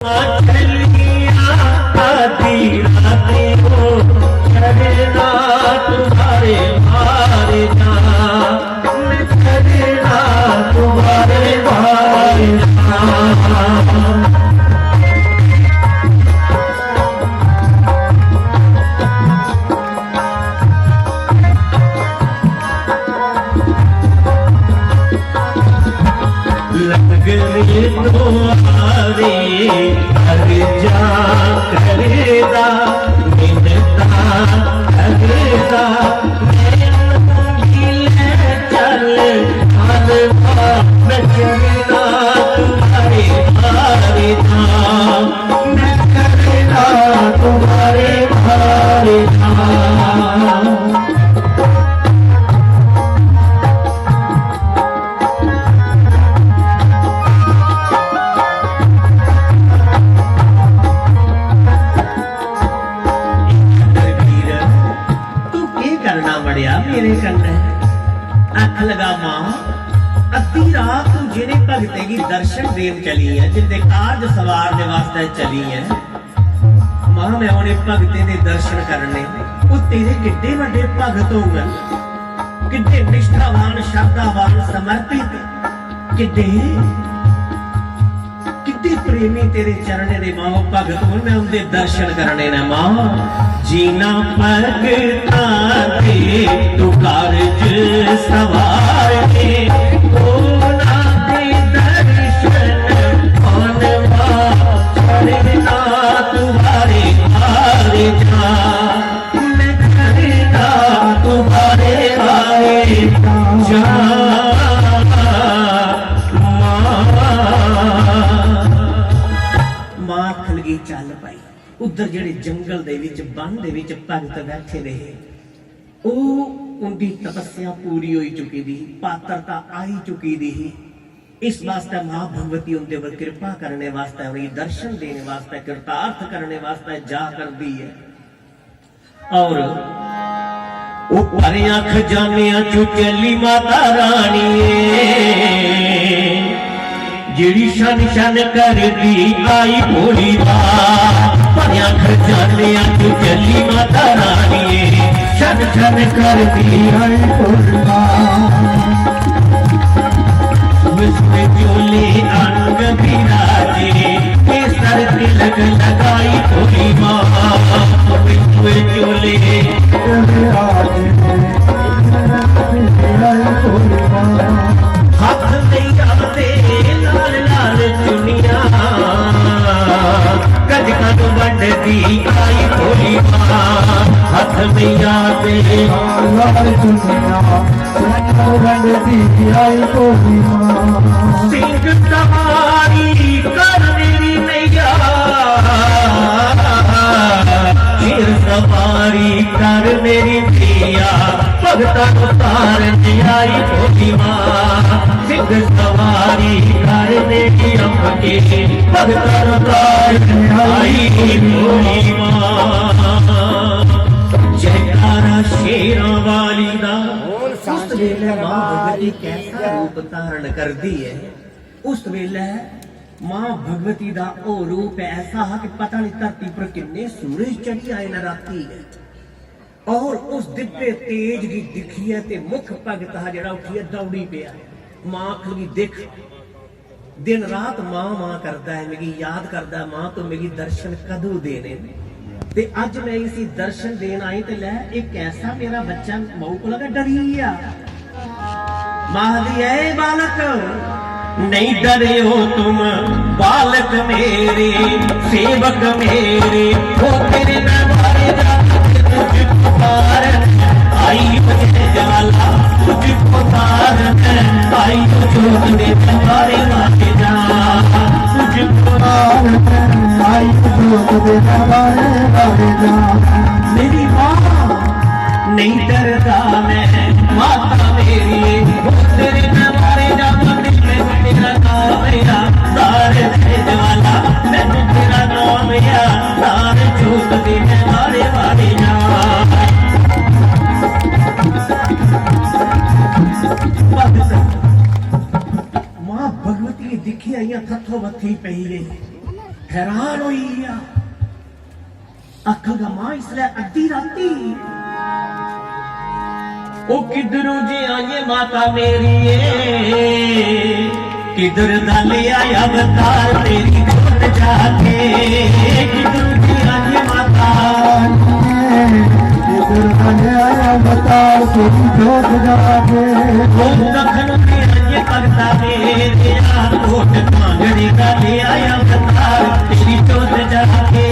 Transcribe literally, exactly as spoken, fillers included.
चलिया आधी राती को, चलना तुम्हारे भार जा, मैं चलना तुम्हारे भार जा। लगन तो आवे, हर जा करदा, मिन्नतां करदा, मैं मंगी ले चल, हलवा मैं चलना तुम्हारे भार जा। मैं करना तुम्हारे भार जा। तू केह् करना मड़ेआ मेरे कन्नै? आख लगा, मां, अद्धी रात तू जेह्ड़े भगतें गी दर्शन देन चली ऐ, जिंदे कारज सवार दे वास्तै चली ऐ, मां, मैं उ'नें भगतें दे दर्शन करने, ओह् तेरे किड्डे बड्डे भगत होङन, किड्डे निष्ठावान, श्रद्धावान, समर्पित, किड्डे, किड्डे प्रेमी तेरे चरणें दे, मां, ओह् भगत होन, मैं उं'दे दर्शन करने न, मां। जिन्ना भगतां दे तू कारज सवार ने, उन्हां दे दर्शन होन, मां। चलना तुम्हारे भार जा, मैं चलना तुम्हारे भार जा। मां, मां आखन लगी, चल भाई। उधर जेह्ड़े जंगल दे विच, वन दे विच भगत बैठे दे हे, ओह् उंदी तपस्या पूरी होई चुकी दी ही, पात्रता आई चुकी दी ही। इस वास्तै मां भगवती उंदे पर कृपा करने वास्तै, उनेंगी दर्शन देने वास्तै, कृतार्थ करने वास्तै जा करदी है। और ऊपर अख जानिया चुचली माता रानी, जेड़ी शन शन करदी आई भोली मां। भरेआं खजानेआं च चली माता राणिये, शन शन करदी आई भोली मां। विश्व चोले अंग विराजे, केसर तिलक लगाई भोली मां। विश्व चोले विराजे, केसर तिलक लगाई भोली मां। हथ में आंदे लाल लाल चुनिया, गजकन वंडदी आई भोली मां। हथ में आंदे लाल लाल चुनिया, गजकन वंडदी आई भोली मां। सिंह सवारी कर मेरी मैया, शेर सवारी कर मेरी मैया, भगतां नूं तारन आई भोली मां। सिंह सवारी कर मेरी अम्बके, भगतां नूं तारन आई भोली मां। जयकारा शेरां वाली दा। उस वेले मां भगवती कैसा रूप धारण करदी है। उस वेले मां भगवती दा ओह रूप ऐसा हा कि पता नहीं धरती पर किन्ने सूरज चढ़ी आए न राती। और उस दिव्य तेज गी दिखियै ते मुख भगत हा जेह्ड़ा उठियै दौड़ी पेआ। मां आखन लगी, दिख, दिन रात मां मां करदा ऐ, मिगी याद करदा ऐ, मां तूं मिगी दर्शन कदूं देने न? ते अज्ज मैं इसी दर्शन देन आई ते लै, इक ऐसा मेरा बच्चा मऊ कोला गै डरी गेआ। मां आखदी ऐ, "ए बालक, नहीं डरे हो तुम, बालक मेरे, सेवक मेरे, हो तेरे मैं मारे जा, तुझे पुकार, आई मुझे ज्वाला, तुझे पुकार, आई तुझे तेरे मारे मारे जा, तुझे पुकार, आई तुझे तेरे मारे मारे जा।" मेरी माँ नहीं डरदा मैं, माता मेरी, ओ तेरे मैं मारे जावां, दिल में तेरा नाम या, तार भेज वाला, मैनू तेरा नाम या, तार जोत दे मैं मारे मारे जा। मां भगवती दिखी आइयां, थत्थो मत्थी पई गई। हैरान होई गेआ। आखगा, मां, इसलै अद्धी राती। ओ किद्धरों जे आई ऐ माता मेरी ए, किधर दा ले आया अवतार तेरी गोद जाके। किधरों जे आई ऐ माता, किधर दा ले आया अवतार तेरी गोद जाके। ओ दखन में आई ऐ भगता मेरे, कोट कांगड़ी दा ले आया अवतार तेरी गोद जाके।